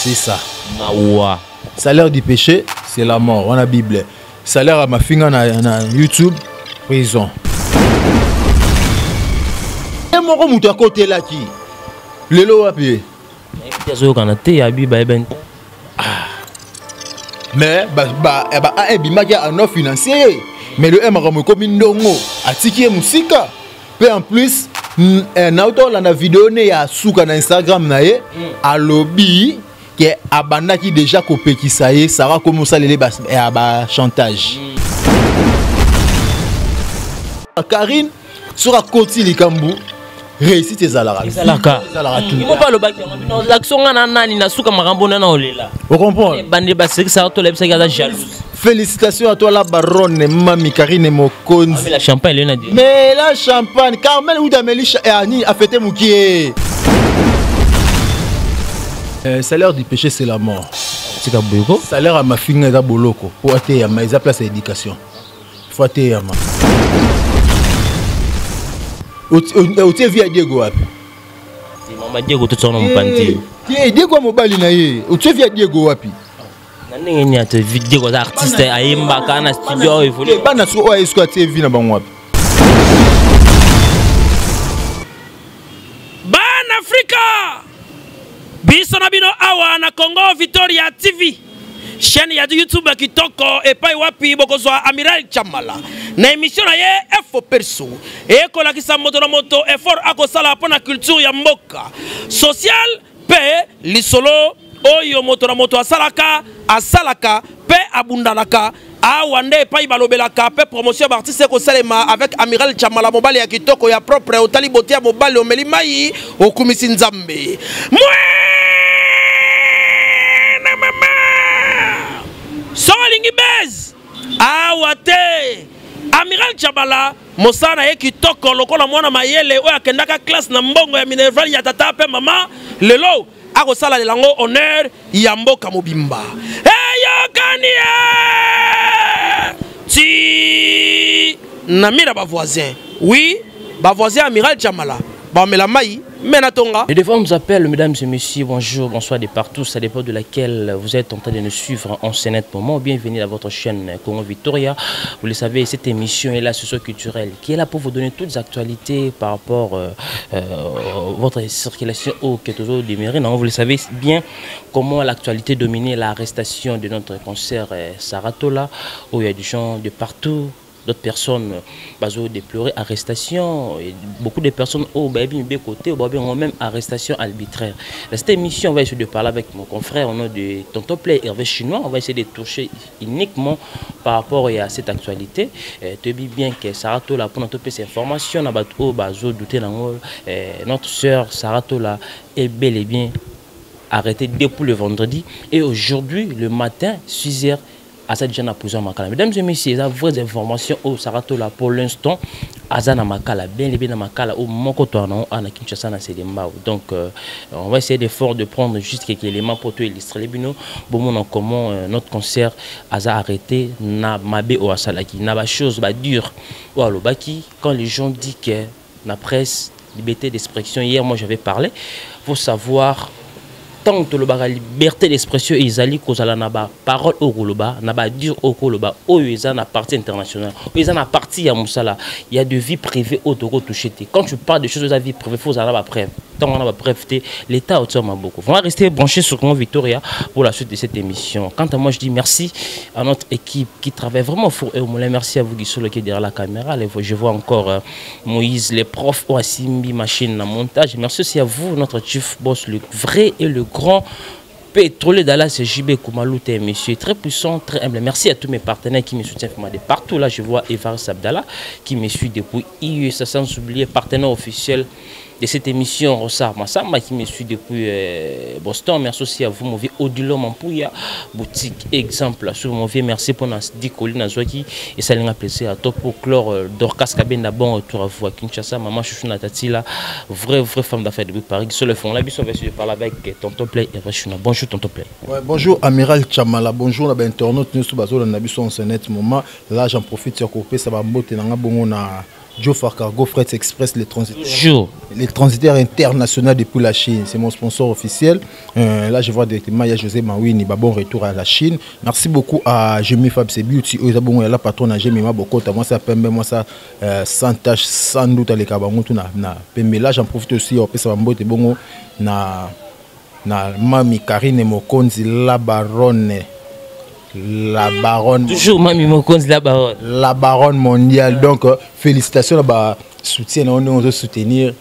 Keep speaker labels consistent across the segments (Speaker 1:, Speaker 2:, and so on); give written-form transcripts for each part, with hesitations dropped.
Speaker 1: C'est ça.
Speaker 2: Mawa.
Speaker 1: Salaire du péché, c'est la mort. On a Bible. Salaire à ma finga na, na YouTube, prison. Ye moko moto akotelaki lelo wapi ye?
Speaker 2: Azoyokana te abi bayebani.
Speaker 1: Ah. Mais ba ba eh, ba a ebimaki ya non financier ye. Mais le makambo ekomi ndongo atiki ye mosika mpe en plus eh, nauta olanda video ne ya suka na Instagram na ye alobi ke abandaki deja kopekisa ye Sarah komi osalele ba, eh, ba chantage. Karine soki akoti likambo réussite ezalaka
Speaker 2: ezalaka
Speaker 1: ezalaka tout
Speaker 2: moko alobaki yango bino lakso nga na nani na suka makambo na na olela
Speaker 1: ocomprendre
Speaker 2: bande basekisaka to labisaki aza jalouse.
Speaker 1: Félicitations à toi la baronne Mami Karine Mokonzi.
Speaker 2: La champagne elena di.
Speaker 1: Mais la champagne Carmel Ouda Meli Ani a fêté Moukié. Salaire du péché, c'est la mort.
Speaker 2: Tika boyoko.
Speaker 1: Salaire à ma finga eza boloko po ateyama eza place ya éducation. Faut ateyama. Otie vie ya Diego wapi?
Speaker 2: Mama Diego totsona mopanzi.
Speaker 1: Te Diego mobali na ye. Otie vie ya Diego wapi?
Speaker 2: Na ndenge nini ate Diego aza artiste ayembaka na studio oyo évolue.
Speaker 1: Bana soki oyo ayesuki atie vie na bango wapi?
Speaker 3: Bana Afrika biso na bino awa na Congo Victoria TV chaîne ya YouTube ya kitoko epai wapi bokozwa Amiral Chamala na émission na ye Efo Perso ekolakisa moto na moto effort akosala mpo na culture ya mboka social mpe lisolo oyo moto na moto asalaka asalaka mpe abundanaka awa nde epai balobelaka mpe promotion ya baartiste ekosalema avec Amiral Chamala mobali ya kitoko ya propre otali bote ya mobali omeli mai okumisi Nzambe mwena mama soki olingi base awa te Amiral Chamala mosala na ye kitoko lokola mwana mayele oyo akendaka classe na mbongo ya minerval ya tata mpe mama lelo akosalalela yango honneur ya mboka mobimba eyokani ti na mira bavoisin oui bavoisin Amiral Chamala bamela mai mais na tonga.
Speaker 2: Les devoirs nous appellent, mesdames et messieurs, bonjour, bonsoir de partout, ça dépend de laquelle vous êtes en train de nous suivre en ce net moment. Bienvenue à votre chaîne Congo Victoria. Vous le savez, cette émission est là, socio-culturelle, qui est là pour vous donner toutes les actualités par rapport à votre circulation au Ketozo de Mérine. Vous le savez bien comment l'actualité dominait l'arrestation de notre concert Saratola, où il y a des gens de partout. D'autres personnes bazo déplorer arrestation et beaucoup de personnes au baby bien côté au baby même arrestation arbitraire. Dans cette émission, on va essayer de parler avec mon confrère au nom de Tonton Play Hervé Chinois. On va essayer de toucher uniquement par rapport à cette actualité. Tu dis bien que Saratola pour notre ces informations na bato bazo douter dans notre sœur Saratola est bel et bien arrêtée depuis le vendredi et aujourd'hui le matin 6h aza déjà na prison Makala. Mesdames et messieurs, les vraies informations au Saratola pour l'instant, aza na Makala, bien et bien na Makala au moko to na na Kinshasa na Selembao. Donc on va essayer d'effort de prendre juste quelques éléments pour te illustrer les bino. Bon mon comment notre concert aza arrêté na mabe au asalaki na ba chose ba dure ou alobaki quand les gens disent que la presse liberté d'expression hier moi j'avais parlé, faut savoir tant que la liberté d'expression ezali kozala na ba parole okoloba na ba dire okoloba oyo eza na partie internationale oyo eza na partie ya mosala, il y a de vie privée oyo toko toucher te. Quand tu parles de choses de vie privée, faut ozala na ba preuve. Tant on a ba preuve te, l'État otio maboko. On va rester branché sur Congo Victoria pour la suite de cette émission. Quant à moi, je dis merci à notre équipe qui travaille vraiment fort et au moulin. Merci à vous qui sont qui est derrière la caméra. Je vois encore Moïse, les profs Oasimbi machine na montage. Merci aussi à vous, notre chief boss, le vrai et le grand pétrolier Dallas, JB Koumalouté, monsieur très puissant, très humble. Merci à tous mes partenaires qui me soutiennent vraiment de partout. Là, je vois Evaris Abdallah qui me suit depuis IUSA, sans oublier partenaire officiel de cette émission, Rossard Massamba, qui me suit depuis Boston. Merci aussi à vous, mon vieux Odilo Mampouya, boutique exemple. Sur mon vieux, merci pour Nadi Colline Azwaki et ça l'a plaisir à toi pour clore Dorcas Kabenda. Bon retour à vous à Kinshasa, maman Chouchou Natatila, vraie femme d'affaires depuis Paris. Sur le fond, là, on va essayer de parler avec Tonton Play et Rachuna. Bonjour Tonton Play.
Speaker 1: Ouais, bonjour Amiral Chamala, bonjour la internaute, nous sommes basés dans la en ce net moment. Là, j'en profite sur couper, ça va mbote nanga bongo na Joe Cargo Freight Express, les transitaires. Joe. Les transitaires internationaux depuis la Chine. C'est mon sponsor officiel. Là, je vois directement, il y a José Mawini. Bah, bon retour à la Chine. Merci beaucoup à Jimmy Fab, c'est Beauty. Oh, la patronne à Jimmy Mabokota. Moi, ça, Pembe, moi, ça, sans tâche, sans doute, à l'écabango, tout na, na Pembe. Là, j'en profite aussi, on peut savoir, bon, na, na Mami Karine Mokonzi, la baronne. La baronne.
Speaker 2: Toujours Mami Mokonzi, la baronne.
Speaker 1: La baronne mondiale. Donc, félicitations, bah, soutien, on veut soutenir.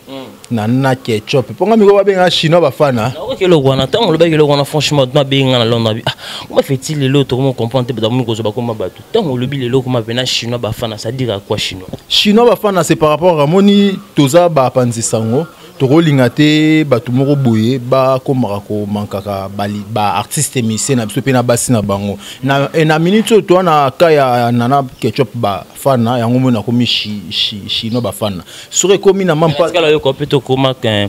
Speaker 1: Nana Ketchup. Pourquoi mi ko ba chinois ba fana?
Speaker 2: Na ko le rwanda, tant le ba le rwanda franchement na benga na Londres. Ah, comment fait-il les autres comment comprendre te ba ko ba comment bato. Tant le bi les autres comment bena chinois ba fana, ça dire à quoi chinois?
Speaker 1: Chinois ba fana c'est par rapport à moni toza ba panzisango. Tokolinga te bato moko boye ba komaka ko mankaka ba artiste musicien na biso pe na basi na bango. Na na minute oyo toa na ka ya Nana Ketchup ba fana yango mona komi chino ba fana. Soki ekomi na mampa
Speaker 2: Est-ce que yo ko pe to koma qu'un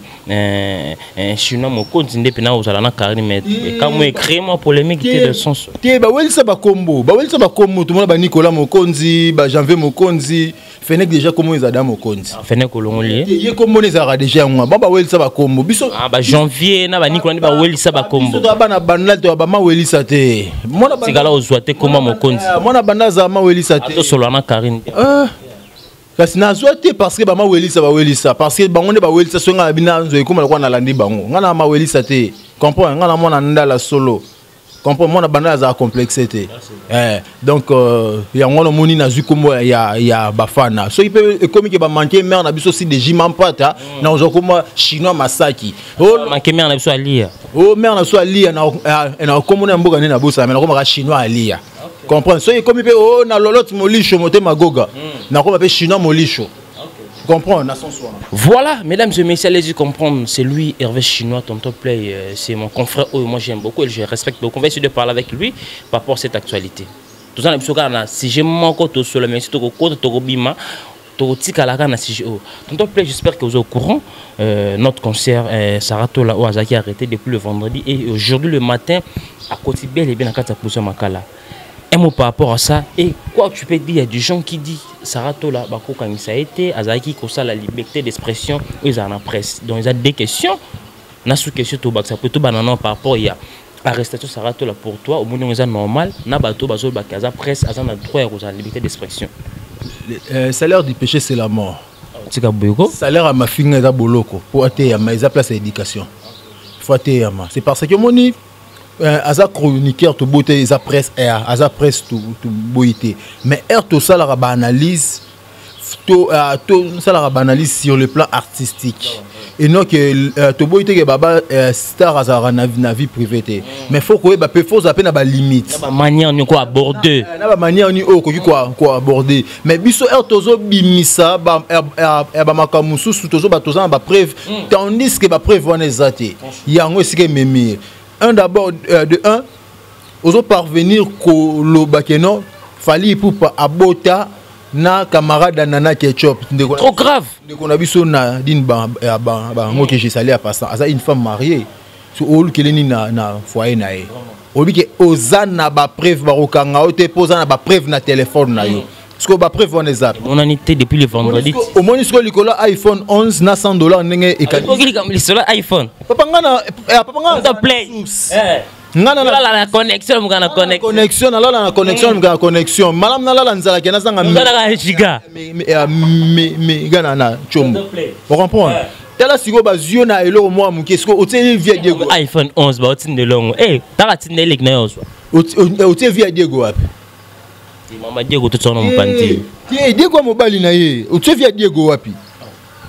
Speaker 2: chinois mokonzi nde pe na ozala na Karine, mais quand moi créer moi polémique te de sens.
Speaker 1: Te ba welisa ba kombo, ba welisa ba kombo tout le monde ba Nicolas Mokonzi, ba Janvier Mokonzi. Fenek déjà comment ils adam Mokonzi.
Speaker 2: Ah, Fenek olongoli.
Speaker 1: Ye kombo ne zara déjà moi. Ba ba welisa ba kombo. Biso
Speaker 2: Ah ba Janvier na ba Nicolas ba welisa ba kombo.
Speaker 1: Biso ba na banda to ba ma welisa te. Mona
Speaker 2: ba Tikala ozwa te koma Mokonzi.
Speaker 1: Mona banda za ma welisa te.
Speaker 2: Ato solo na Karine.
Speaker 1: Ah. Kasi na zwa te parce que ba ma welisa ba welisa parce que bango ne ba welisa so nga bina nzo ekoma kwa na landi bango. Nga na ma welisa te. Comprends nga na mona ndala solo. Comprends mona banda za complexité. Eh donc ya ngono moni na zwi kombo ya bafana. So il peut ekomi ke ba manquer mère na biso si de jimampata na ozo koma chinois masaki.
Speaker 2: Oh manquer mère na biso alia.
Speaker 1: Oh mère na so alia na na kombo na mboka ne na bosa mais na koma chinois alia. Comprends so ekomi pe oh na lolot molisho mote magoga. Na koma pe chinois molisho. Comprends, na sens wana.
Speaker 2: Voilà, mesdames et messieurs, allez-y comprendre. C'est lui, Hervé Chinois, Tonton Play. C'est mon confrère, oh, moi j'aime beaucoup et je respecte beaucoup. On va essayer de parler avec lui par rapport à cette actualité. Tout ça, si j'ai manqué tout seul, mais si tu as bima, tu as si Tonton Play, j'espère que vous êtes au courant. Notre concert, Sarah Tola Oazaki a arrêté depuis le vendredi et aujourd'hui le matin, à côté bel et bien à Katsa Makala. Un mot par rapport à ça, et quoi tu peux dire, il y a des gens qui disent Sarah Tola, Bako Kangisa a été, Azaki Kosa, la liberté d'expression, ils ont en presse. Donc ils ont des questions, na sous question tout ça peut tout banana par rapport il y a arrestation Sarah Tola pour toi, au moins ils ont normal, na bateau bazo bakaza presse, azan a droit à la liberté d'expression.
Speaker 1: Salaire du péché c'est la mort.
Speaker 2: Tika boyoko.
Speaker 1: Salaire à ma finga eza boloko pour até ma eza place à éducation. Faut até ma. C'est parce que moni aza chroniqueur to beauté eza presse air aza presse to to beauté mais air to ça la ba analyse to to ça la ba analyse sur le plan artistique et non que to beauté que baba star aza na vie privée té mais faut ko ba pe faut zapper na ba limite
Speaker 2: na ba manière ni ko aborder
Speaker 1: na ba manière ni o ko quoi aborder mais biso air tozo bimisa ba ba makamu susu tozo ba toza ba preuve tandis que ba preuve wana ezate yango esike memir un d'abord de un ozo parvenir ko lobakeno Fally Ipupa abota na camarade Nana Ketchup ndeko
Speaker 2: trop grave
Speaker 1: ndeko na biso na din ba ba ba ngoke je salé à passant aza une femme mariée so olu keleni na na foyer na ye obi ke ozana ba preuve ba rokanga ote poza na ba preuve na téléphone na yo ce que ba preuve on est
Speaker 2: on en était depuis le vendredi
Speaker 1: au moins ce que Nicolas iPhone 11 na $100 ndenge
Speaker 2: e ka iPhone
Speaker 1: papa ngana papa ngana
Speaker 2: play
Speaker 1: ngana
Speaker 2: la connexion ngana
Speaker 1: connexion na la connexion ngana connexion malam na la nzala ke na zanga
Speaker 2: ngana giga
Speaker 1: me ngana na chombo on comprend tala siko ba zio na eloko moi muke siko otie via Diego
Speaker 2: iPhone 11 ba otinde longo eh taka tinde lek na yo
Speaker 1: otie via Diego wapi
Speaker 2: mama Diego tout son mpanti
Speaker 1: ti Diego mobali na ye otie via Diego wapi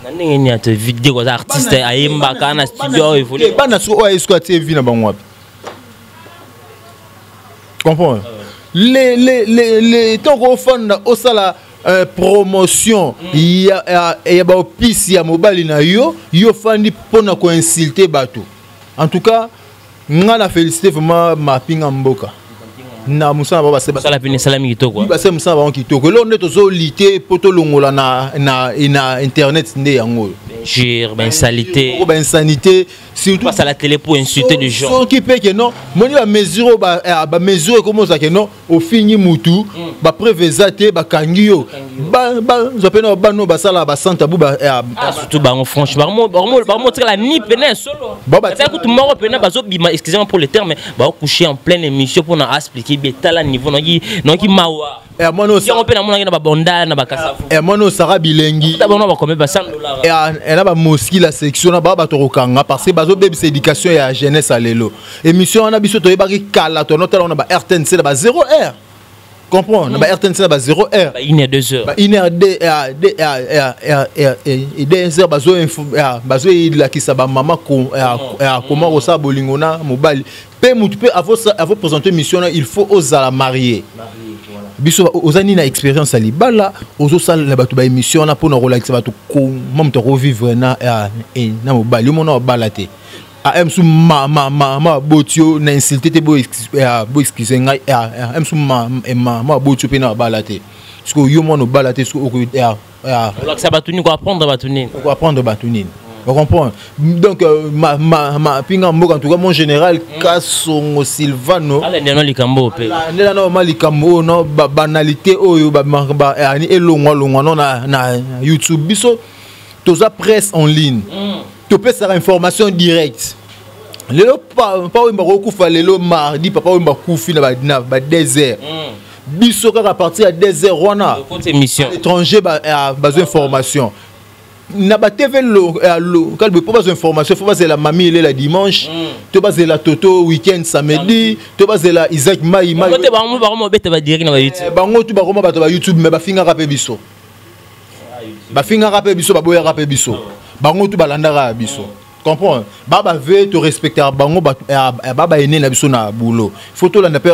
Speaker 2: na ndenge ni ate Diego za artiste ayemba kana studio évolue
Speaker 1: bana so oyo esko atie vi na bango wapi comprends les tant qu'on fonde au sala promotion ya ya ba opisi ya mobali na yo yo fandi pona ko insulter bato en tout cas nga na féliciter vraiment mapinga mboka na musala ba ba
Speaker 2: sala pini salami kitoko
Speaker 1: ba se musala ba kitoko lo nde tozo lité poto longola na na na internet nde yango
Speaker 2: jure ben salité
Speaker 1: ba insanité surtout
Speaker 2: passe à la télé pour insulter les gens
Speaker 1: so qui peut que non moni ba mesure ba mesure comment ça que non au fini mutu ba preuve ezate ba kangi yo Bazwa mpe na bano basala basanta bu.
Speaker 2: Ah, surtout bango, franchement, bamotikala ni pene ya solo. Ata kutu moko pene bazobima, excusez-moi pour le terme, baocoucher en pleine émission mpona expliquer betala niveau noki mawa. Yango mpe namonaki na babonda na bakasavu.
Speaker 1: Mwana osara bilengi.
Speaker 2: Bango bakome ba 100 $.
Speaker 1: Ena bamoski la section na baa bato kokanga parce que bazobebisa éducation ya jeunesse ya lelo. Émission wana, biso toyebaki kala, tonotala wana ba RTNC na ba 0 heure, comprendre, na ba RTNC na ba 0 heure.
Speaker 2: Ba 1 heure, 2 heures.
Speaker 1: Ba 1 heure, 2 heures, bazoelakisa bamama comment kosala bolingo na mobali. Mpe mutu mpe avo présenter mission na, il faut ozala marié. Biso oza nini na expérience ya libala, ozosalela bato baémission wana mpona kolakisa bato koma moto akovivre na mobali. Yo mona obala te, am su mama aboti yo na insulte te, boexcuse ngai, am su mama aboti yo mpe na babala te. Soki yo mwana obala te, soki
Speaker 2: olakisa bato nini, koapprendre bato nini?
Speaker 1: Koapprendre bato nini, ocomprendre? Donc ma pinga mboka, en tout cas mon général Kasongo Silvano.
Speaker 2: Alandela likambo mpe.
Speaker 1: Alandela na ma likambo oyo, no banalité oyo ani elongwa longwa no na YouTube. Biso toza presse en ligne, topesaka information directe. Lelo Papa Wemba kokufa, lelo mardi Papa Wemba kufi na ba 2 heures. Biso kaka à partir ya 2 heures wana, étranger bazwa information na batv local. Mpo bazwa information, faut bazela Mami Elela dimanche, to bazela Toto weekend samedi, to bazela Isaac Mai Mai. Bango tu bakoma bato ba YouTube, mais bafingaka mpe biso, bafingaka mpe biso, baboyaka mpe biso. Bango tu balandaka ya biso, comprendre? Bave torespectaka bango, babaene na biso na boulot. Faut tolanda mpe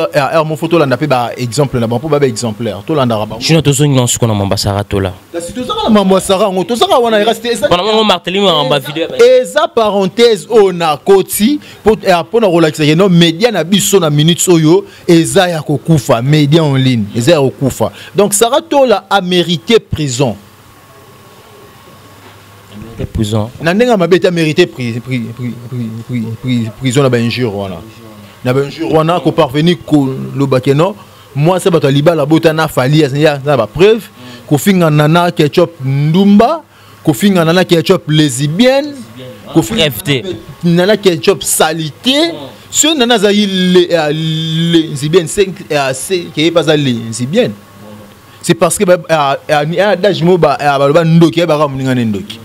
Speaker 1: mo, faut tolanda mpe baexemple na bango, mpo baba exemplaire, tolandaka bango.
Speaker 2: Sino tozongi na suko na mambo Sara Tola.
Speaker 1: Kasi tozaka na mambo ya Sara yango, tozaka wana. Eza parenthèse oyo na koti mpona kolakisa ke no média na biso na minutes oyo eza ya kokufa. Média en ligne eza ya kokufa. Donc Sara Tola a mérité prison.
Speaker 2: Prison.
Speaker 1: Na ndenge ya mabe te, amérité prison na bainjure wana, na bainjure wana, koparvenir koloba ke non, mwasi bato ya libala bota na Fally, na bapreuve, kofinga Nana Ketchup ndumba, kofinga Nana Ketchup lesbienne, kofinga Nana Ketchup salité. Soki Nana azali lesbienne, keye mpe aza lesbienne. C'est parce que adage mo baloba, ndoki ayebaka moninga ne ndoki.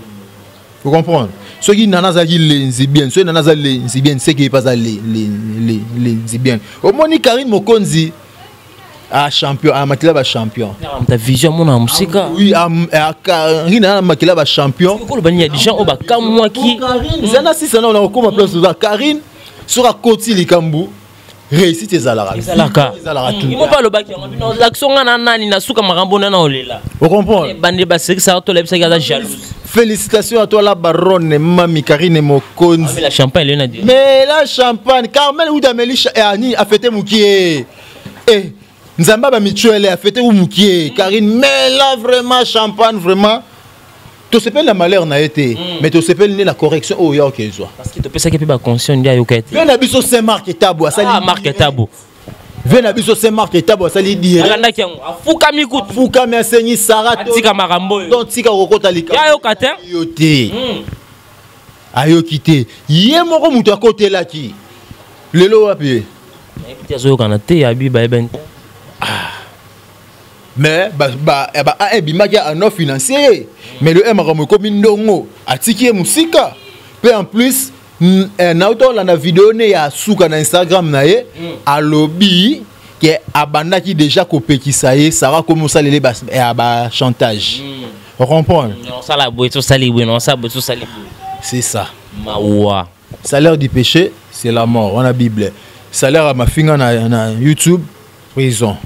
Speaker 1: Faut comprendre, soki Nana azalaki lesbienne, soki Nana aza lesbienne, seke ye mpe aza lesbienne. Omoni Karine Mokonzi a champion, amakila bachampion.
Speaker 2: Ta vision mona mosika.
Speaker 1: Oui, Karine amakila bachampion.
Speaker 2: Koloba nini ya des gens oyo bakamwaki?
Speaker 1: Eza na sisa na okoma place oza. Karine soki akoti likambo, réussite ezalaka.
Speaker 2: Ezalaka.
Speaker 1: Ezalaka.
Speaker 2: Mo mpe alobaki yango, bino lakso nga na nani na suka makambo nana olela.
Speaker 1: Ocomprendre?
Speaker 2: Bande basekisaka, tolebisaki aza jalouse.
Speaker 1: Félicitations à toi la baronne Mami Karine Mokonzi.
Speaker 2: La champagne elena di.
Speaker 1: Mais la champagne Carmel uta ameli ani afete mokie eh Nzambe bamituele afete u mokie. Karine, mais là vraiment champagne, vraiment tosepeli na malheur na ye te, mais tosepeli nde na correction oyo ya okezwa.
Speaker 2: Parce que topesaki mpe baconseil nde ayoka ete.
Speaker 1: Ve na biso Saint Marc Etabo asali.
Speaker 2: Ah, Marc Etabo.
Speaker 1: Ve na biso Saint Marc Etabo asali direct.
Speaker 2: Alandaki yango, afukami kutu.
Speaker 1: Afukami, asengi Sara.
Speaker 2: Atika makambo oyo.
Speaker 1: Donc tika kokota likambo.
Speaker 2: Ayoka te.
Speaker 1: Yo te, ayoki te. Ye moko moto akotelaki, lelo wapi ye?
Speaker 2: Nayebi te, azoyokana te, abi bayebani te.
Speaker 1: Mais ba ebimaki ya non financier ye, mais le makambo ekomi ndongo, atiki ye mosika. Mpe en plus nauta olanda video ne ya suka na Instagram na ye, alobi ke abandaki déjà kopekisa ye Sara komi osalele bachantage, ocomprendre?
Speaker 2: Osala boye, tosali boye, osala boye, tosali boye.
Speaker 1: C'est ça.
Speaker 2: Mawa.
Speaker 1: Salaire du péché, c'est la mort wana Bible. Salaire ya mafinga na YouTube, prison.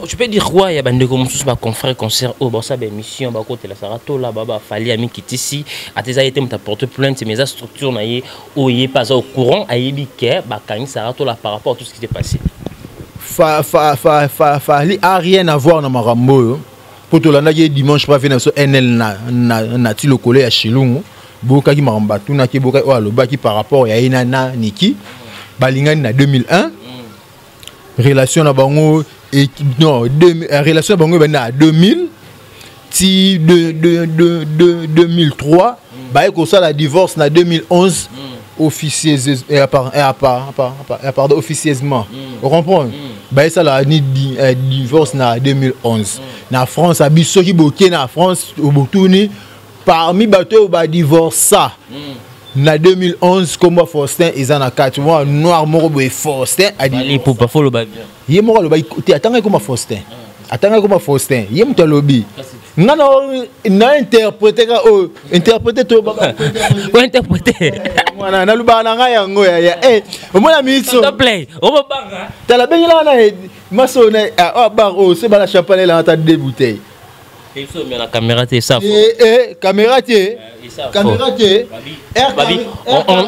Speaker 2: Tu peux dire quoi ya bandeko mosusu, baconfrère, concert oyo basala baémission, bakotela Sara Tola, bafali amikitisi, ata eza ye te moto aporte plainte, mais eza structure na ye oyo ye mpe aza au courant, ayebi ke bakangi Sara Tola par rapport à tout ce qui s'est passé?
Speaker 1: Fali a rien à voir na makambo oyo, mpo tolandaki ye dimanche pa na biso nl na ti lokolo ya Shilungu. Bokaki makambo batunaki, bokaki oyo alobaki par rapport ya ye na Niki. Balingani na 2001, relation na bango non, relation na bango ebandi na 2000. Ti 2003 baye kosala divorce na 2011 officieuse, pardon, officieusement, ocomprendre? Bayesala ni divorce na 2011 na France. Abi soki boke na France, botuni parmi bato oyo badivorça na 2011, kombo Faustin eza na kati. Mwa noir moko boye, Faustin. Ye moko alobaki te, atangaki koma Faustin, atangaki koma Faustin. Ye moto alobi, nga na interpréter ka oyo interpréter to.
Speaker 2: Interpréter.
Speaker 1: Mwana nalobaka na ngai yango yaya. Omona miso, tala bengelaka na maso na bar oyo so bana champagne elanga ata deux bouteilles.
Speaker 2: Na caméra te, ça.
Speaker 1: Caméra te, caméra te.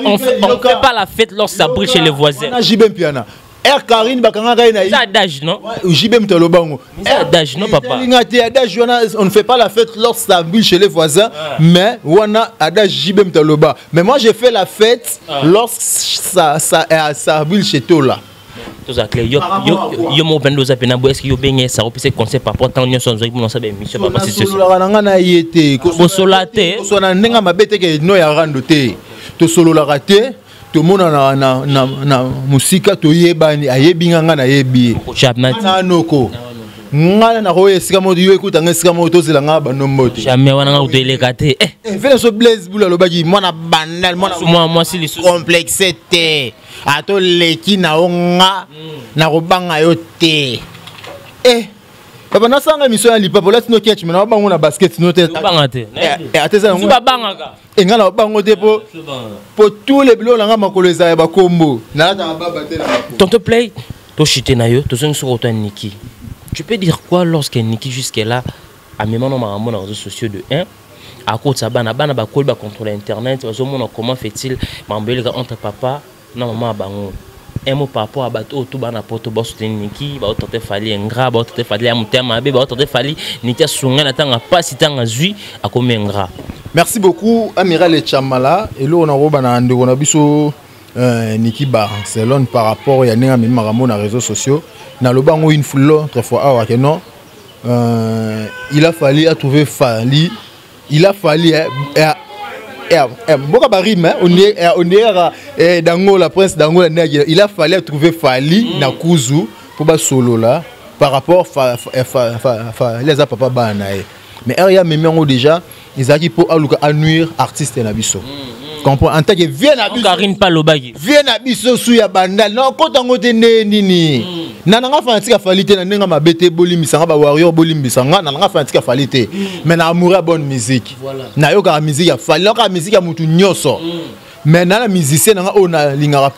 Speaker 2: On fait pas la fête lorsque ça brille chez les voisins.
Speaker 1: JB Mpiana, Air Karine bakangaka ye na
Speaker 2: Ça, adage, non?
Speaker 1: JB moto aloba yango.
Speaker 2: Adage, non, papa?
Speaker 1: Linga te, adage wana, on ne fait pas la fête lorsque ça brille chez les voisins, mais wana adage, JB moto aloba. Mais moi, j'ai fait la fête lorsque ça brille chez Tola.
Speaker 2: Toza clair, yo yo mo bendo za pena bo, est-ce que yo benye ça opese conseil par rapport tant nyonso nzoi mona sa émission, papa?
Speaker 1: C'est sololaka na nga na ye te.
Speaker 2: Bosola te?
Speaker 1: Kosola na ndenge mabe te, ke no ya rando te. Tosololaka te, tomonana na mosika, toyebani, ayebi nga, nga nayebi ye. Na noko nga nakoya esika moko, yo ekutanga esika moko, tozela nga banombo te.
Speaker 2: Jamais wana nga kutoeleka te.
Speaker 1: Vele so Blaise Bula alobaki mwana Bandal,
Speaker 2: mwana mwasi lisusu.
Speaker 1: Complexe te, atoleki na yo, nga nakobanga yo te. Papa, nasanga émission ya lipapa, olati no ketch, me naobango na basket no te.
Speaker 2: Obanga te?
Speaker 1: Ate eza yango.
Speaker 2: Babangaka.
Speaker 1: Nga na obango te, po tous les biloko nanga makolo eza ya bakombo, nalataka baba te na makolo.
Speaker 2: Tonton Play, tochite na yo, tozongi soko to Niki. Tu peux dire quoi lorsque Niki jusque là amema no makambo na réseaux sociaux de 1 akotisa bana, bana bakoli, bacontrôle internet, bazomona comment fait-il makambo eleka entre papa na mama ya bango? Un mot par rapport à bato oyo to bana poto basoutenir Niki, baotraiter Fally ingrat, baotraiter Fally ya motema mabe, baotraiter Fally Niki asunga na ntango apasi, ntango azwi akomi ingrat.
Speaker 1: Merci beaucoup, Amiral Chamala. Eloko nakoba na ndeko na biso Niki Barcelone par rapport ya ndenge amemi makambo na réseaux sociaux, naloba yango une fois, l'autre fois awa, ke non, il a fallu a trouver Fally, il a fallu mboka barime, on est kaka d'Angola, prince d'Angola. Il a fallu trouver Fally na kuzu mpo basolola par rapport Fally aza papa bana na ye. Mais ere ya amemi yango déjà, ezalaki mpo aluka anuire artiste na biso, comprend, en tant que vie na biso.
Speaker 2: Karine palobaki.
Speaker 1: Vie na biso su ya Bandal na okota yango te. Nde nini na nanga fanatique afali te, na ndenge mabe te, bolimbisanga bawarrior, bolimbisanga, na nanga fanatique afali te, mais na amour ya bonne musique, nayokaka musique ya Fally, nayokaka musique ya mutu nyonso, mais na musicien nanga oyo nalingaka,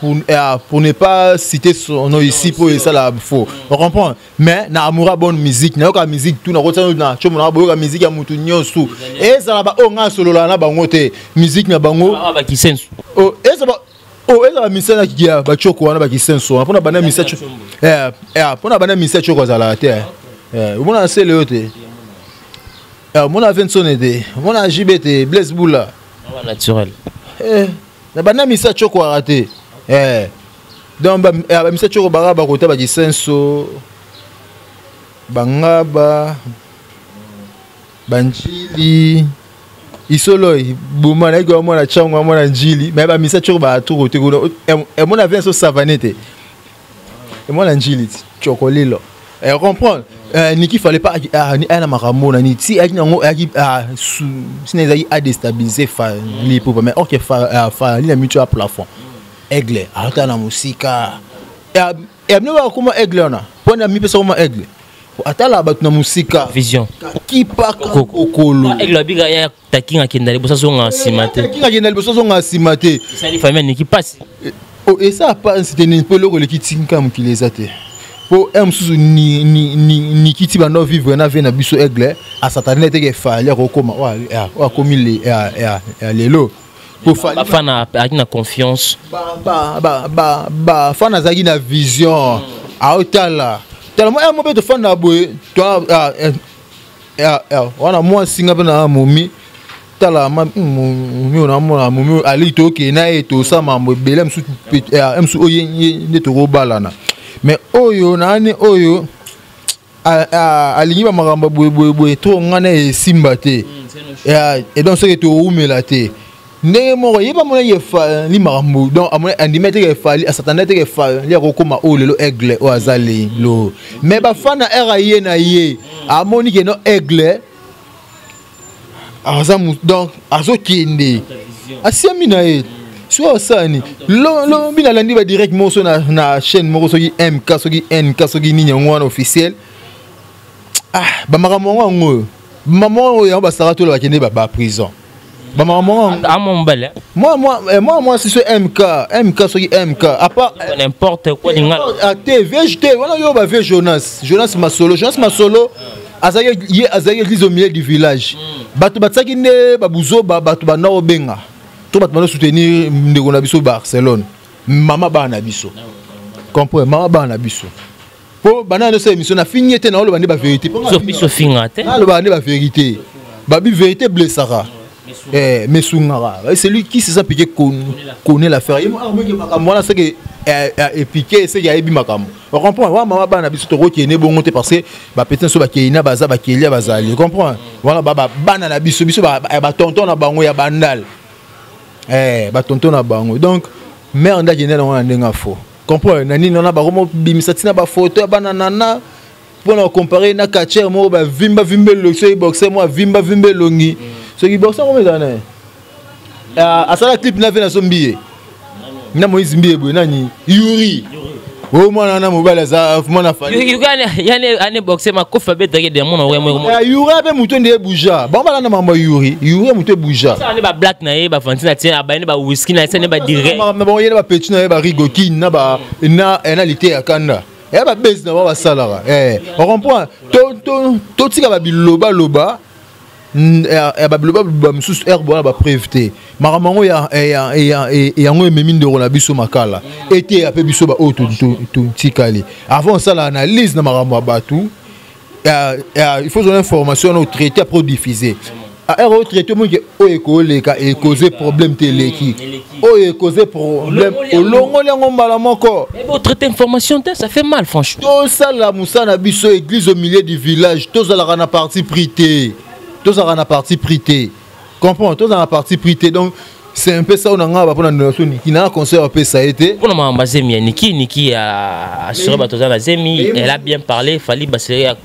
Speaker 1: pour ne pas citer son nom ici po esala faux, on comprend, mais na amour ya bonne musique, nayoka musique tu, nakotia na tiomo nanga, boyoka musique ya mutu nyonso, ezala baoyo nga asololaka na bango te, musique na bango.
Speaker 2: Bakisensu.
Speaker 1: Ezala oyo, ezala misala ya batioko wana, bakisenso wana, mpona banda misa, mpona banda misa tioko azalaka te. Omona na sele oyo te, omona Vinsone te, omona JB te, Blaise Bula.
Speaker 2: Naturel.
Speaker 1: Na banda misa tioko aka te. Donc bamisa tioko baka bakota, bakisenso, bangaba, banjili, isoloi boma, nayeki wamona ntango wamona njili, me bamisa tioko baatoko te kuna, emona vinso savane te, emona njili tiokolilo. Comprendre, Niki fallait pas aya na makambo na nini ti ayaki nango, ayaki sina, ezalaki adéstabiliser Fally Ipupa, mais or que Fally na mitu ya plafond, aigle aota na mosika. Bino bakoma aigle wana mpona mipesa koma aigle, atala bato na mosika.
Speaker 2: Vision.
Speaker 1: Kipaka kokolo.
Speaker 2: Aigle abika ya takinga akenda liboso, azonga nsima te.
Speaker 1: Takinga akenda liboso, azonga nsima te.
Speaker 2: Esali famille Niki mpasi.
Speaker 1: Esa mpasi te nini, mpo eloko eleki tinka mokili eza te, mpo r mosusu Niki ti bando vivre na vie na biso, aigle asatane teke Fally akokoma oyo akomi lelo.
Speaker 2: Bafana azalaki na confiance.
Speaker 1: Bafana azalaki na vision, aotala tala mo mo mpe tofanda boye wana, mwasi nga mpe na momi, tala momi oyo namona, momi ali, tokende na ye, tosala mambo ebele mosusu oyo nde tokobalana, mais oyo naani oyo. Alingi bamakambo boye boye boye to nga na esimba te. Et donc soki toumela te, ndenge moko ye bamonaki Efali makambo, donc andimi te ke Efali asatanda te ke Efali akokóma oyo lelo Aigle oyo aza lelo. Mais bafana ere aye na ye, amoni ke no Aigle aza, donc azokende, asiami na ye soki asani lobi. Nalandi badirect moko so na chaîne moko, soki MK, soki NK, soki nini yango wana officiel. Ah, bamakambo yango yango oyo, mama oyo yango basaka tola bakende baprison, bamakambo yango.
Speaker 2: Amo mobali.
Speaker 1: Mwa mwasi so MK, MK, soki MK à part.
Speaker 2: N'importe quoi, lingala.
Speaker 1: Te, vieux te wana yo, bavie Jonas, Jonas Masolo, Jonas Masolo azalaki, ye azalaki église au milieu du village. Bato batiaki nde babuzoba, bato banda kobenga to bato banda soutenir ndeko na biso Barcelone, mama bana na biso, comprend, mama bana na biso, mpo banda nyonso émission nafingi ye te, naoloba nde bavérité.
Speaker 2: Biso finga te.
Speaker 1: Naloba nde bavérité, babi vérité blessaka mesungaka. Celui qui se sent piqué connaît l'affaire. Ye makambo wana seke epiqué, seke ayebi makambo, ocomprend. Wana mama bana biso, tokokende bongo te, parce que bapeti nyonso bakei na baza bakelia bazali, comprend. Wana bana na biso, biso batonton na bango ya Bandal, batonton na bango. Donc mare nde akende nango na ndenge afo comprendre na nini wana, bakomobimisa ntina bafoto ya bana nana mpona kocompare na catcheur moko bavimba vimba elongi, soki boxer moko avimba vimba elongi, soki boxer moko ezala na ye, asala clip na ve na so mbiye na Moïse Mbiye boye, nani, Yuri oyo mwana wana mobali aza mwana.
Speaker 2: Yani ane boxe makofi abetaki demon na.
Speaker 1: Yuri ape moto nde ebuja bango, balanda makambo ya Yuri. Yuri moto ebuja.
Speaker 2: Ne bablack na ye, bafanti na tie, abayene bawiski na ye, ne badirect.
Speaker 1: Na bango ye na bapeti na ye, barigokin na na lite ya kanda eya babesi na bango basalaka. Ocomprend, totika babilobaloba ya babiloba mosusu ere bona bapreuve te. Makambo yango yango ememi ndeko na biso makala, eteya mpe biso baoyo totikali. Avant osala analyse na makambo ya bato, il faut zona information wana, otraité, après odiffuser. Ere otraité, omonike oyo ekoleka ekose problème te, eleki oyo ekose problème, olongoli yango mbala moko.
Speaker 2: Otraité information te, ça fait mal, franchement.
Speaker 1: Tosala mosala na biso, église au milieu du village. Tozalaka na parti pris te, tozalaka na parti pris te, comprendre, tozala na parti pris te. Donc c'est un peu ça oyo na ngai bapona ndeko Niki na conseil apesa ye te.
Speaker 2: Mpona makambo azemi ya Niki, Niki assuré bato aza na zemi, elle a bien parlé. Fali basérie ya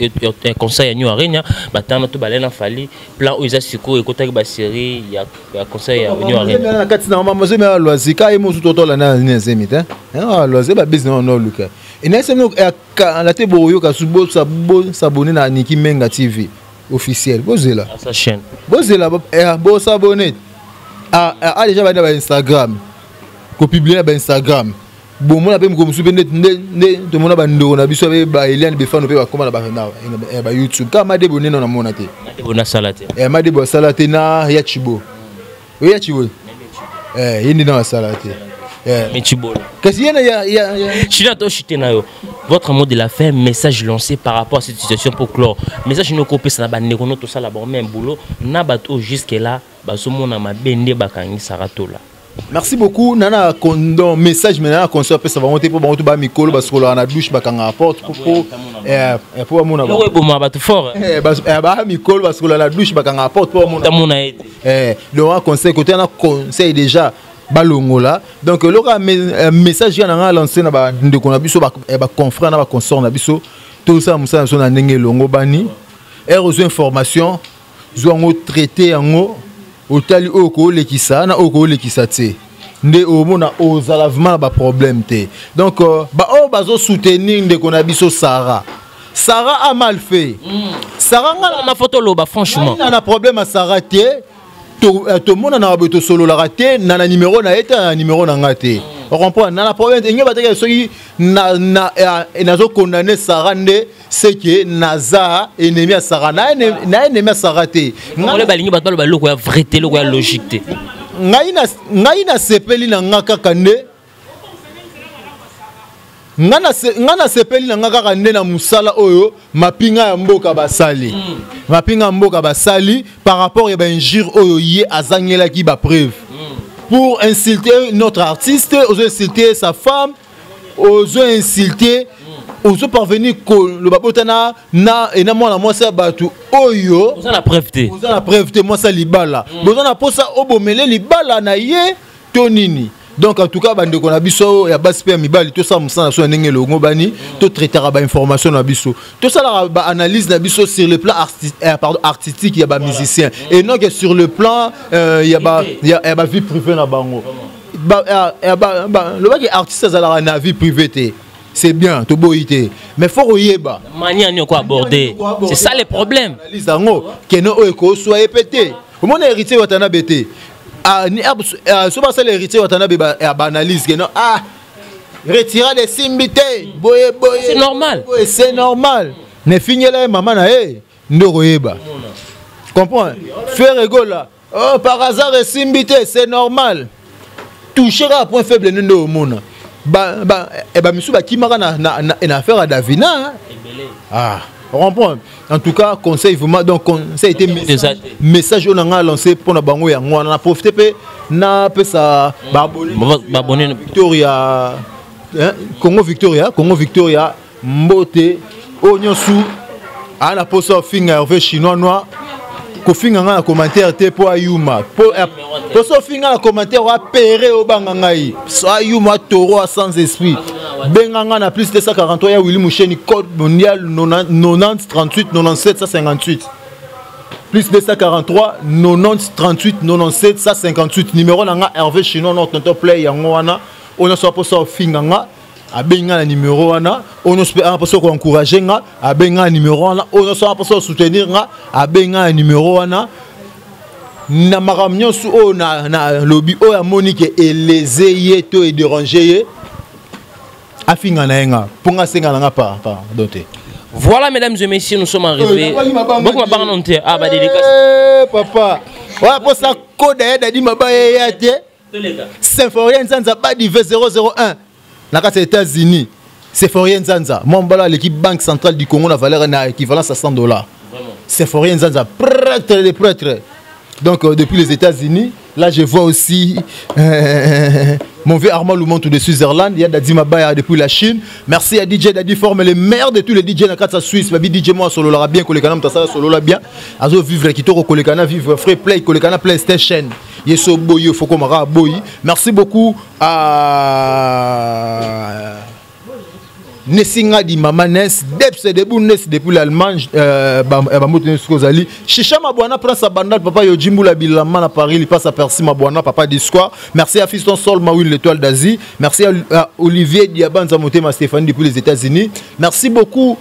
Speaker 2: conseil ya New Arena, batanga to balai na Fali plan oyo eza sikoyo ekotaki basérie ya conseil ya New Arena.
Speaker 1: Na kati na mama zemi ya loisir ka ye mosusu totola na nini zemi te, loisir babisi na wana oluka enayesemi kala te. Boyoka su, bosabone na Niki Menga TV officiel, bozela.
Speaker 2: Sa chaîne.
Speaker 1: Bozela, bosabone a déjà bandi na bainstagram, kopublie na bainstagram, bomona mpe moko mosusu mpe nde tomona bandeko na biso mpe baeliane Befano mpe bakóma na bayoutube kaka Madebo nde namona te.
Speaker 2: Madebo nasala te.
Speaker 1: Madebo asala te na ya Chibo, oyo ya Chibo ye nde na asala te.
Speaker 2: Mais Chibola.
Speaker 1: Kasi ye na ya
Speaker 2: China toshite na yo. Votre mot de la fin, message lancé par rapport à cette situation pour clore. Message no kopesa na bandeko no tosala bon même boulot na bato jusque là bazomona mabe nde bakangisaka tola.
Speaker 1: Merci beaucoup. Nana condon message, mais nana conseil apesa bango te, mpo bango to bamikolo basukolaka na douche, bakangaka porte po bamona.
Speaker 2: Eloko eboma bato fort.
Speaker 1: Ba mikolo basukolaka na douche, bakangaka porte po bamona.
Speaker 2: Tamona ye
Speaker 1: te. Donc un conseil côté na conseil déjà balongola. Donc eloko message ya nanga lancé na bandeko na biso, baconfrère na baconsort na biso, tosala mosala na biso na ndenge elongo. Bani ere ozwa information, zwa yango, traité yango, otali oyo koolekisa na oyo koolekisa te, nde omona ozala vraiment na baproblème te. Donc baoyo bazosoutenir ndeko na biso Sara, Sara a mal fait. Sara
Speaker 2: nga na photo loba, franchement.
Speaker 1: Na problème ya Sara te, tomonanaka boye, tosololaka te, na numéro na ye te, na numéro na nga te, ocomprendre. Na problème te, nge bateke soki nazokondane Sara nde c'est que naza ennemi ya Sara, na ennemi ya Sara te.
Speaker 2: Ngole balingi bato baloba eloko ya vrai te, eloko ya logique te.
Speaker 1: Ngai nasepeli na nga kaka nde nga nasepeli na nga kaka nde na mosala oyo mapinga ya mboka basali. Mapinga ya mboka basali par rapport ya bainjure oyo ye azangelaki bapreuve pour insulter notre artiste, ozo insulter sa femme, ozo insulter. Ozo parvenir koloba bota na na ena mwana mwasi ya bato oyo
Speaker 2: oza na preuve te,
Speaker 1: oza na preuve te, mwasi ya libala. Boza na posa obomele libala na ye to nini? Donc en tout cas, bandeko na biso ya basi mpe ya mibali, tosala mosala na biso na ndenge elongo bani, totraitaka bainformation na biso, tosalaka baanalyse na biso sur le plan pardon, artistique ya bamusicien et non que sur le plan ya bavie privée na bango. Lobaki artiste azalaka na vie privée te, c'est bien, toboyi te, mais faut koyeba
Speaker 2: manière nini aborder, c'est ça le problème.
Speaker 1: Analyse yango kene oyo ekoswa ye mpe te. Omona Héritier Watanabe te, so basala Héritier Watanabe baanalyse keno, ah, retirade esimbi te, boye boye.
Speaker 2: C'est normal.
Speaker 1: C'est normal, nefingela ye mama na ye nde okoyeba comprendre. Ferre Gola, oh, par hasard esimbi te, c'est normal. Toucher kaka point faible nde omona bamisusu bakimaka na affaire ya Davina. Ah, comprendre. En tout cas, conseil vraiment, donc conseil était message oyo na ngai lancé mpona bango yango wana. Na profite mpe napesa
Speaker 2: baabonné
Speaker 1: Victoria, Congo Victoria, Congo Victoria mbote. Oyo nyonso aa na posa ofinga Hervé Chinois noir, kofinga ngai na commentaire te, mpo ayuma poso ofinga na commentaire apere obanga ngai ayuma toro a sans esprit. Benga ngai na plus 243 ya Willi Musheni, code mondial 90 38 97 158, plus 243 90 38 97 158, numéro na nga Hervé Chinois noir, tonton play, yango wana. Oyo nyonso aposa ofinga nga, abengi nga na numéro wana. Oyo nyonso mpe aposa koencourage nga, abengi nga na numéro wana. Oyo nyonso aposa kosoutenir nga, abengi nga na numéro wana. Na makambo nyonso oyo na lobi, oyo amoni ke eleze ye to edérange ye, afinga na ye nga, mpo nga asenga na nga pardon te.
Speaker 2: Voilà, mesdames et messieurs, nous sommes arrivés. Beaucoup m'a Ah, bah, dédicace.
Speaker 1: Papa. Ouais, pour ça, code dadi mabaya ya te. Symphorien Nzanza Badi V001 na kati ya États-Unis. Symphorien Nzanza, mwa mbala l'équipe Banque centrale du Congo na valeur na équivalence à 100 $. Symphorien Nzanza, prêtre des prêtres. Donc depuis les États-Unis, là je vois aussi mon vieux Armand Loumontou de Switzerland, il y a Dadi Mabaya depuis la Chine. Merci à DJ Dadi Forme, le meilleur de tous les DJ dans la Suisse. Babi DJ moi solo la bien, kolekana mtasala solo la bien. Azo vivre kitoko kolekana vivre free play kolekana PlayStation. Yeso boyo foko mara boyi. Merci beaucoup à Nessinga di Mama Nes, Deps debout Nes depuis l'Allemagne, Bamoto Neskozali, Chicha Mabwana, Prince Abandal, Papa Yojimbula Bilama na Paris, il passe à Percy Mabwana, Papa Discoir. Merci à Fiston Sol Mawin, l'étoile d'Asie. Merci à Olivier Diabanza Motema Stéphanie depuis les États-Unis. Merci beaucoup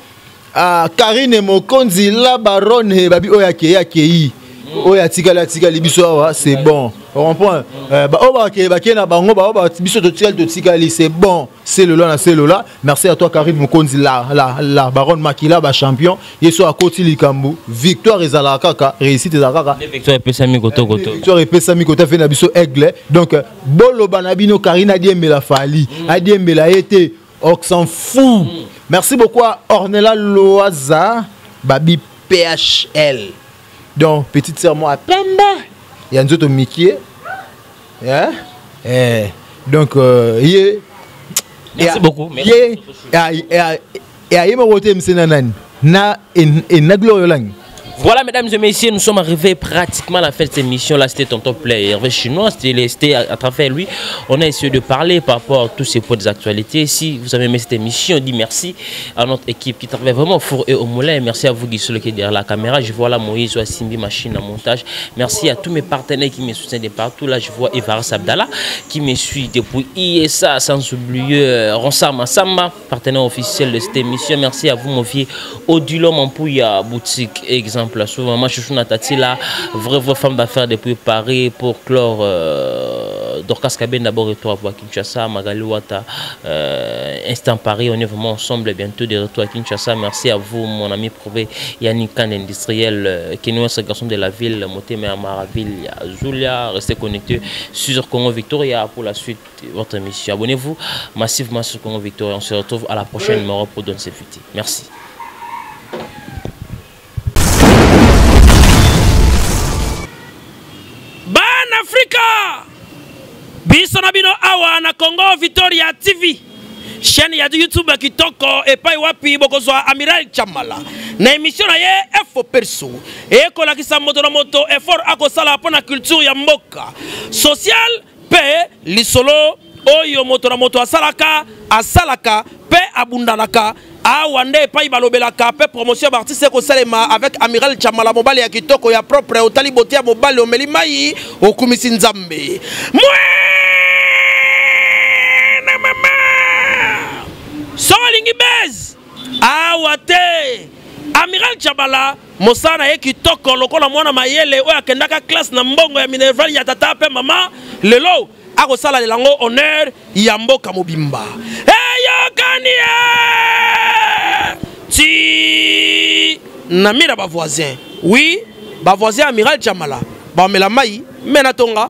Speaker 1: à Karine Mokonzi, la baronne, Babi Oya Keya Kei. Oyo atikali atikali biso awa, c'est bon, on comprend. Oyo bakei na bango, bao biso totikali totikali, c'est bon, c'est le na c'est le là. Merci à toi Karine Mokonzi, la baronne Makila ba champion. Ye so akoti likambo, victoire ezalaka kaka, réussite ezalaka kaka.
Speaker 2: Victoire epesami koto koto.
Speaker 1: Victoire epesami koto fe na biso aigle. Donc boloba na bino, Karine adiembela Fally, adiembela ye te, on s'en fout. Merci beaucoup à Ornella Loaza Babi PHL, donc petite sœur moi pembe ya nzoto mikie, yeah? Eh, donc ye
Speaker 2: Merci beaucoup.
Speaker 1: Ye ye moko te mse na nani na na Gloire Olangi.
Speaker 2: Voilà, mesdames et messieurs, nous sommes arrivés pratiquement à la fin de cette émission-là. C'était Tonton Play, Hervé Chinois. C'était à travers lui. On a essayé de parler par rapport à tous ces points des actualités. Si vous avez aimé cette émission, on dit merci à notre équipe qui travaille vraiment au four et au moulin. Merci à vous, Guy qui est derrière la caméra. Je vois là Moïse Simbi, machine à montage. Merci à tous mes partenaires qui me soutiennent de partout. Là, je vois Evaras Abdallah qui me suit depuis ISA, sans oublier Ronsar Massamba, partenaire officiel de cette émission. Merci à vous, mon vieux Odilon Mampouya, boutique exemple. Souvent, moi, je suis Tati, la vraie, vraie femme d'affaires depuis Paris pour clore Dorcas Kaben d'abord retour à Kinshasa, Magali Wata, Instant Paris, on est vraiment ensemble bientôt de retour à Kinshasa. Merci à vous, mon ami prouvé Yannick Kane, industriel, Kenouas, garçon de la ville, Motema Maraville, Zulia. Restez connectés sur Congo Victoria pour la suite de votre émission. Abonnez-vous massivement sur Congo Victoria. On se retrouve à la prochaine numéro pour Donne Futi. Merci.
Speaker 3: Bana Afrika, biso na bino awa na Congo Victoria TV. Chaîne ya YouTube kitoko epai wapi bokozwa Amiral Chamala na émission na ye Info Perso ekolakisa moto na moto effort akosala mpo na culture ya mboka social mpe lisolo oyo moto na moto asalaka asalaka mpe abundanaka awa nde epai balobelaka mpe promotion ya baartiste ekosalema avec Amiral Chamala, mobali ya kitoko ya propre. Otali bote ya mobali, omeli mai, okumisi Nzambe. Mwana mama, soki olingi base awa te, Amiral Chamala mosala na ye kitoko lokola mwana mayele oyo akendaka classe na mbongo ya minerval ya tata mpe mama. Lelo akosala yango honneur ya mboka mobimba. Eyokani ye ti na mira bavoisin. Oui, bavoisin Amiral Chamala bamela mai me na tonga.